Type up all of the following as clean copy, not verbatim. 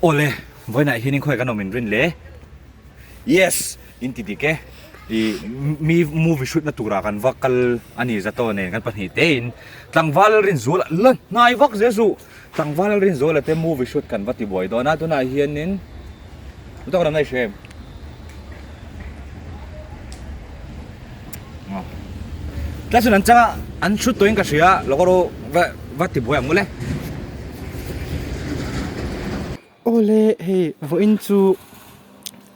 Awle, vawiinah hianin khawi kan awm in rin le? Yes! In ti dik e. I mi movie shoot na turah kan va kal a ni Zato nen kan pahnih te in tlangval Rinzuala la hnai vak zel suh. Tlangval Rinzuala te movie shoot kan va ti buai dawn a, tunah hianin Zato kan awm na i hria em? Tlai chuan an chang a, an shoot tawhin ka hria, lo ka ru va va ti buai ang mawle. Awle hei vawiin chu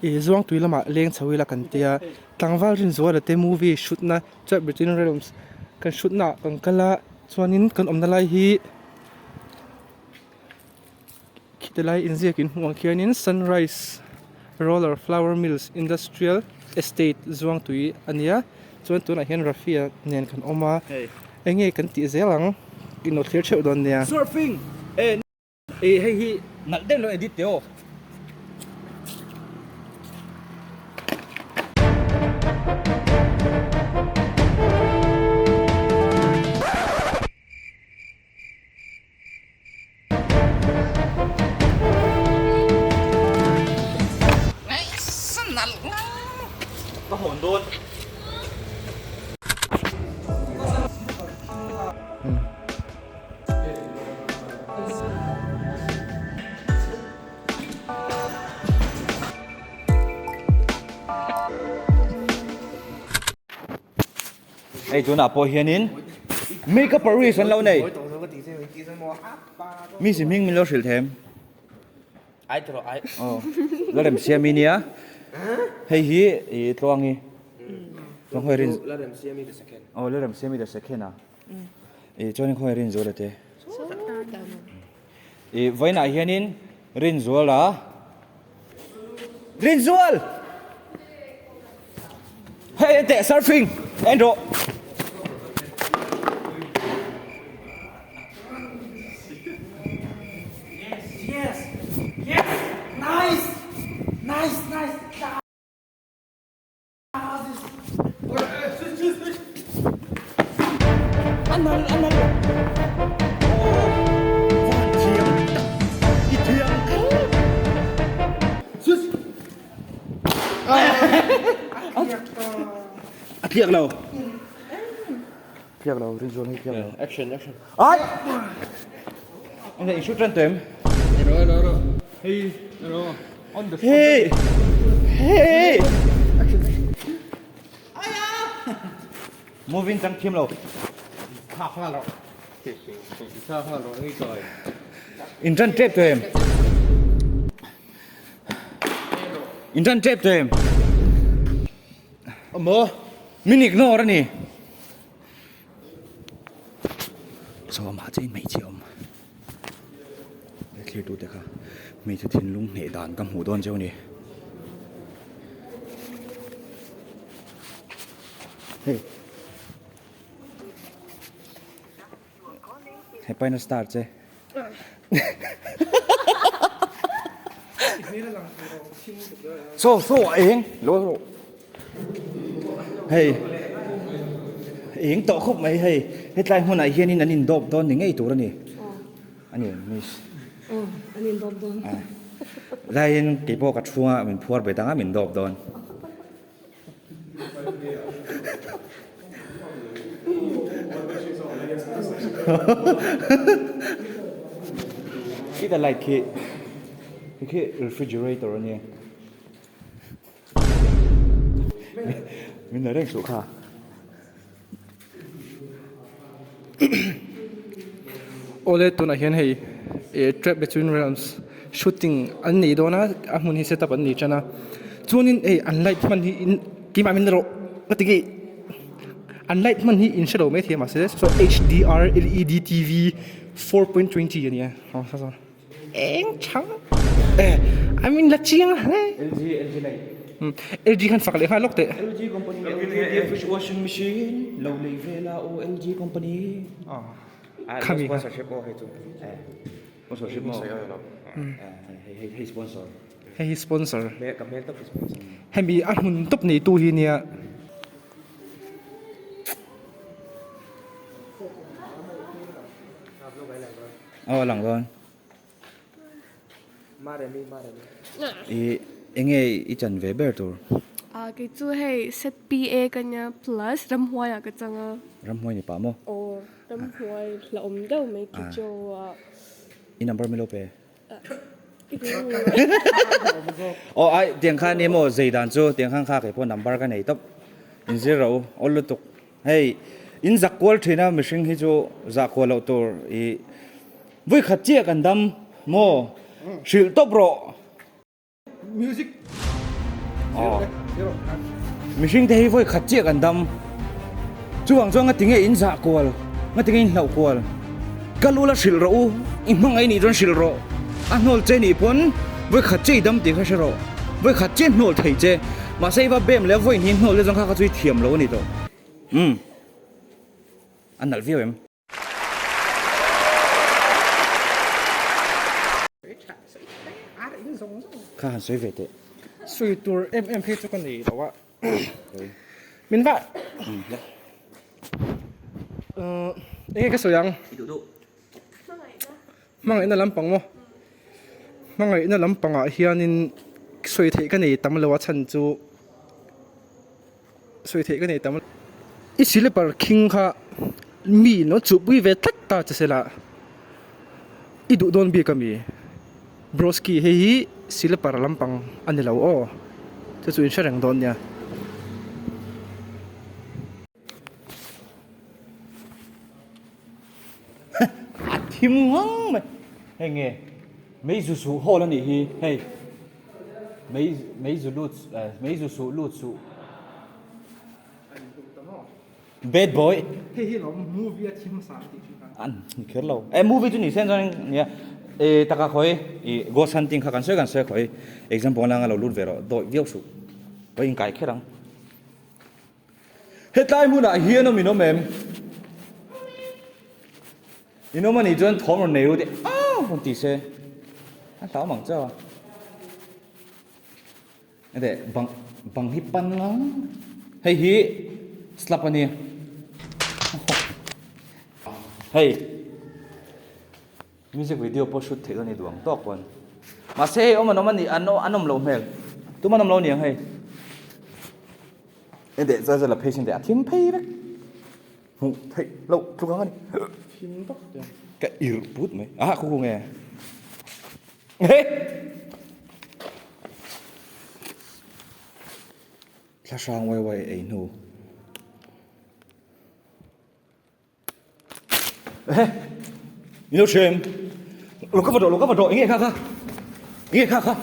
ih Zuangtui lamah leng chho ila kan tia, tlangval Rinzuala te movie shoot na Church Between Realms kan shoot na ah kan kal a, chuanin kan awmna lai hi. Khiti lai inziak in hmuh ang khianin Sunrise Roller Flour Mills Industrial Estate Zuangtui a nia chuan tunah hian Rafia nen kan awm a eng nge kan tih zel ang in lo thlir theuh dawn nia. Surfing eh hei hi nalh deuh lo edit teh aw. Ka hawn dawn. Hei tunah pawh hianin makeup artist an lo nei. Mi si hming min lo hrilh them. Ai tawh ai. Oh. La rem siam i nia. Hei hi i tluang hi. Tluang khawi rin. La rem siam i the second. Oh, la rem siam i the second a. I chuan khawi rin zuala te. I vawiinah hianin Rinzuala Rinzual! Hei en teh surfing en rawh. Yes yes yes nice nice nice. A tliak lo. Tliak lo, Rinzual hi tliak lo. Action, action. Ai! Anh dạy shoot ran tém. Rồi rồi rồi. Hey, rồi. On the Hey! Hey! Moving chang thiam lo. In ran tep tawh em? In ran tep tawh em? Amo. Min ignore a ni. Saw amah chiahin hmeichhe a awm. He thlir tute kha hmeichhe thinlung hneh dan ka hmuh dawn cheu a ni. Hei hepa in a star che. Saw saw a eng lo rawh. Hei eng tawh khawp mai hei hetlai hmunah hianin an indawp dawn ni ngei tur a ni a ni miss aw an indawp dawn laiin keipawh ka chhunga min phuar ve dang a min dawp dawn khi ta light khi khi refrigerator a nia. Min la reng suh kha. Awle tunah hian hei eh trap between realms shooting an nei dawn a a hmun hi setup an nei tan a chuanin hei an light hman hi in keimah min la rawh ka ti nge an light hman hi in hrelo maithei a mahse saw H_D_R L_E_D T_V 4.20 a nia. Eng chang eh I mean la chiang hle. LG LG lei. LG khan fak leh nghal lawk teh. LG company LG fridge washing machine lo lei ve la aw LG company. Ah khami. Sponsorship aw hei chu. Eh sponsorship maw. Hei hei hei sponsor. Hei hi sponsor. Ka hmel tawp hi sponsor. Hemi a hmun tawp neitu hi nia. Aw a lang dawn. I enge i chan ve ber tur? Ah kei chu hei set PA ka nia plus ramhuai ah ka chang a. Ramhuai ni pah maw? Aw ramhuai la awm deuh mai ki chaw ah. I number milo pe. Aw ai tiang khan ni maw zei dan chu tiang khan kha kei pawh number ka nei tawp in zir ro awl lutuk hei in zak kual thin a mihring hi chu zah kual loh tur i vui khat chiah kan dam maw hrilh tawp rawh. Music Mihring te hi vawi khat chiah kan dam. Chuvang chuan ngati nge in zah kual, ngati nge in hlauh kual. Ka lu la hrilh rawh u, i hmangaih nih chuan hrilh rawh. A hnawl che nih pawn vawi khat chiah i dam tih kha hre rawh. Vawi khat chiah hnawl thei che. Mahse i va bem leh a vawi hnih hnawl te chuan kha kha chu i thiam lo a ni tawh. Umm. A nalh viau em? Kha han sawi ve teh. Sawi tur em em phei chu ka nei lo a. Min va. Enge ka sawi ang? Hmangaihna lampang maw? Hmangaihna lampangah hianin sawi theih ka nei tam lo a chhan chu. Sawi theih ka nei tam. I silipar khing kha mi in lo chuhpui ve tlat ta che sela i duh dawn bik ami? Broski hei hi silipar lampang a ni lo aw chu chu in hre reng dawn nia. A thim ngang mai hei nge mei zu suh hawl a nih hi hei mei mei zu lut eh mei zu suh lut suh bad boy hei hi lawm movie a thim hmasa an tih thin khan an ni kher lo eh movie chu ni sen chuan nia eh taka khawi ih ghost hunting kha kan sawi kan sawi khawi example anga lo lut ve rawh dawih viau suh ka inkai kher ang. Hetlai hmunah hian awm in awm em? In awm anih chuan thawm rawn nei ru teh au rawn ti se a hlau mang chauh a. Hete bang bang hi pan ngang hei hi slap a nia. Hei. Music video pawh shoot theih dawn a ni duh ang tawk pawn. Mahse hei awm an awm a ni an an awm loh hmel. Tum an awm lo aniang hei. Enteh chuan chuan la phei sin teh a thim phei vek. Hmuh theih loh tluk ang a ni. Thim vak te. Ka irh put mai. Aha khu khu nge. He! Thla hrang uai uai ei hnu. Ehe Ni lo hre em Lo ka va dawh lo ka va dawh enge kha kha enge kha kha.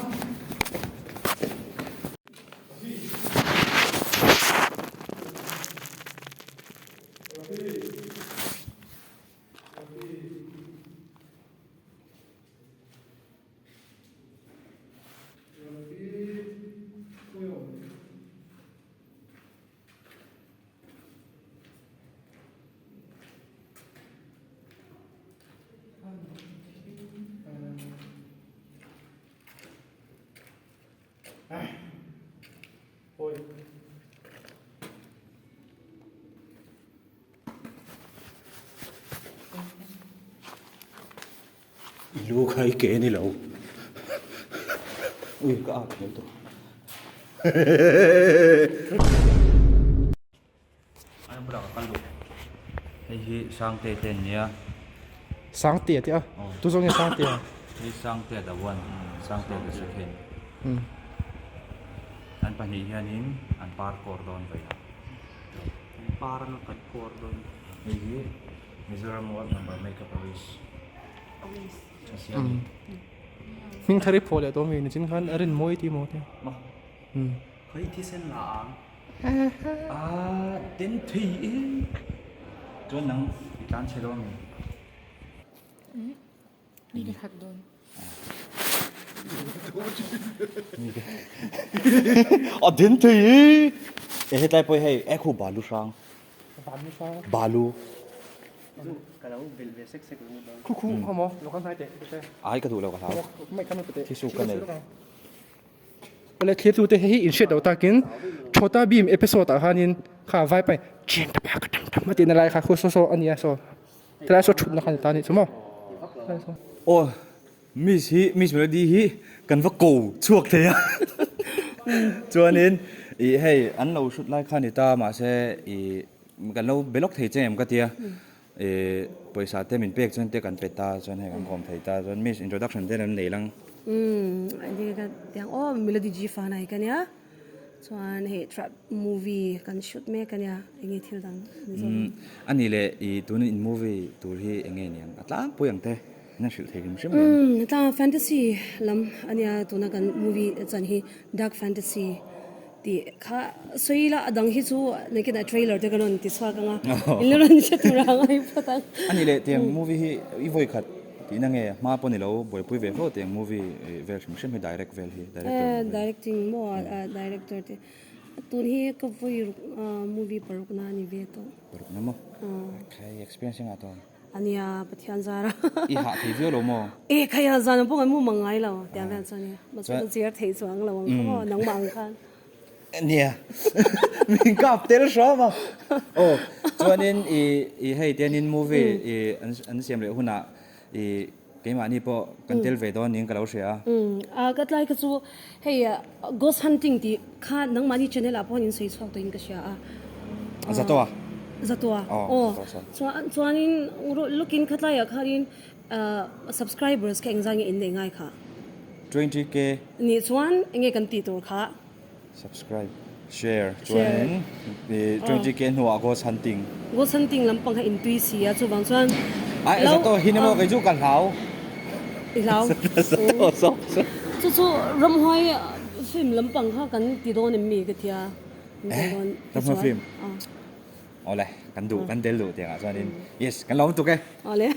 I lu kha i ke ni lo. Ui ka ap hmel tawh. An bulah ka kal duh. Hei hi Sangte te an nia. Sangte a ti a. Tu zawng nge Sangte a? Hei Sangte the one, Sangte the second. An pahnih hianin an par kawr dawn vawi a. An par anga kan kawr dawn. Hei hi Mizoram world number makeup artist a siam a ni. Hming thar i phuah leh tawh mi nichin khan a rin mawi tih maw te. Maw. Khawi thisen la ang. Ah den thei e. Chuan nang i tlan chhe lo ami? Mi ka that dawn. A den thei e. E hetlai pawh hi hei e khu balu hrang. Balu. Khu khu khaw maw lo kan hnai teh teh. Ai ka duh lo ka hlau. Thisu ka nei. Awle thlir te hei hi in hriat loh takin Chhota Bheem episode ah khanin kha vai pai chen ta pa ka tam tam a tihna lai kha khu saw saw a nia saw helai saw thutna kha ni ta a nih chu maw. Aw. Miss hi Miss Melody hi kan va ko chhuak thei a chuanin ih hei an lo hrut lai kha a ni ta mahse ih kan lo be lawk thei che em ka tia ih pawisa te min pek chuan te kan pe ta chuan hei kan kawm thei ta chuan Miss introduction te an nei lang. Umm tiang aw Melody G Fanai ka nia. Chuan hei trap movie kan shoot mek a nia, enge thil dang ni zawk ang? A nih leh i tuna in movie tur hi enge niang? A tlangpui ang te in a hrilh thei hrim hrim em? Umm a tlang fantasy lam a nia tuna kan movie chan hi dark fantasy tih kha sawi ila a dang hi chu nakinah trailer te ka rawn ti chhuak ang a, in la rawn hre tur ang a i phawt ang. A nih leh tiang movie hi i vawi khat Tihna nge hma pawh ni lo buaipui ve fo tiang movie vel hrim hrim hi direct vel hi director Eh directing maw ah director te tun hi ka vawi ruk movie paruk na ani ve tawh. Paruk na maw? Khai experience engah tawh? Ania Pathian zara. I hah thei viau lo maw? Eh khai a zan pawh kan mu mang ngai lo tiang vel chuan i mahse ka zir thei chuang lo ang kha maw nangmah ang khan. Nia min kap tel hram a. Aw chuanin i i hei tianin movie i an an siam leh hunah i keimahni pawh kan tel ve dawn niin ka lo hria a. Umm a ka tlai kha chu hei ghost hunting tih kha nangmahni channel ah pawh in sawi chhuak tawhin ka hria a. Zatoa. Zatoa aw chuan chuanin lookin kha tlaiah khanin subscribers kha engzah nge in neih ngai kha? 20k. Nih chuan enge kan tih tur kha? Subscribe, share chuanin 20k hnuah ghost hunting. Ghost hunting lampang kha intui si a chuvang chuan Ai za tawh hin emaw kei chu ka hlau. I hlau. Za tawh zawk chu. Chu chu ramhuai film lampang kha kan ti dawn em mi ka tia. Eh ramhuai film. Awle kan duh kan tel duh tiangah chuanin yes kan lo tuk e. Awle.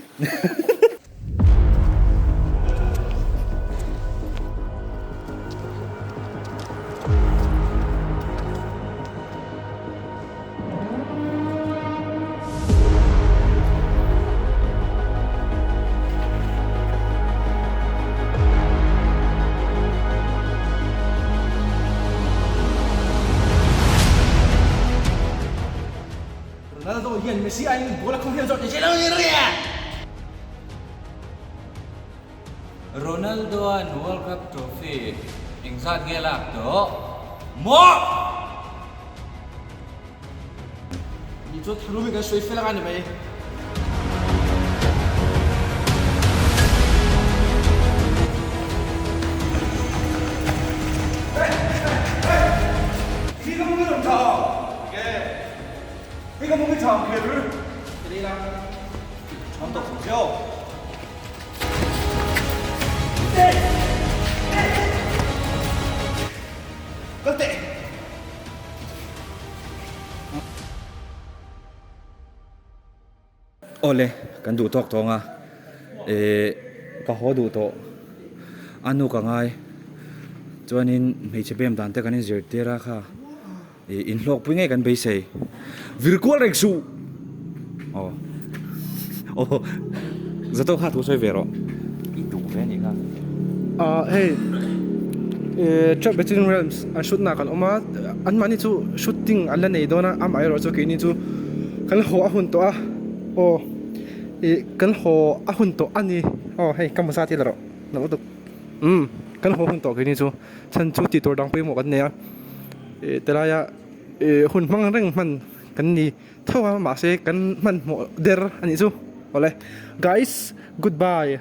Ronaldo hian Messi aiin goal a khung hian zawh teh lo ni ria! Ronaldo-a'n World Cup trophy engzat nge lak tawh? Maw! Ni chu tharum in kan sawi fel anga ni mai. Awle, kan duh tawk tawng a, eh ka haw duh tawh a nu ka ngai chuanin hmeichhe bem dan te kan inzirtir a kha ih inhlawkpui ngei kan beisei vir kual reng suh aw aw Zato kha thu sawi ve rawh i duh ve anih kha. Ah hei eh Trap Between Realms an shoot na kan awm a anmahni chu shooting an la nei dawn a amaherawh chu keini chu kan haw a hun tawh a aw ih kan haw a hun tawh a ni aw hei ka hmu zat ila rawh nuam lutuk umm kan haw hun tawh keini chu chhan chu tih tur dang pawimawh kan nei a ih tilai ah ih hun hmang reng hman kan ni. Tho a mahse kan hmanhmawh der a nih chu awle guys goodbye.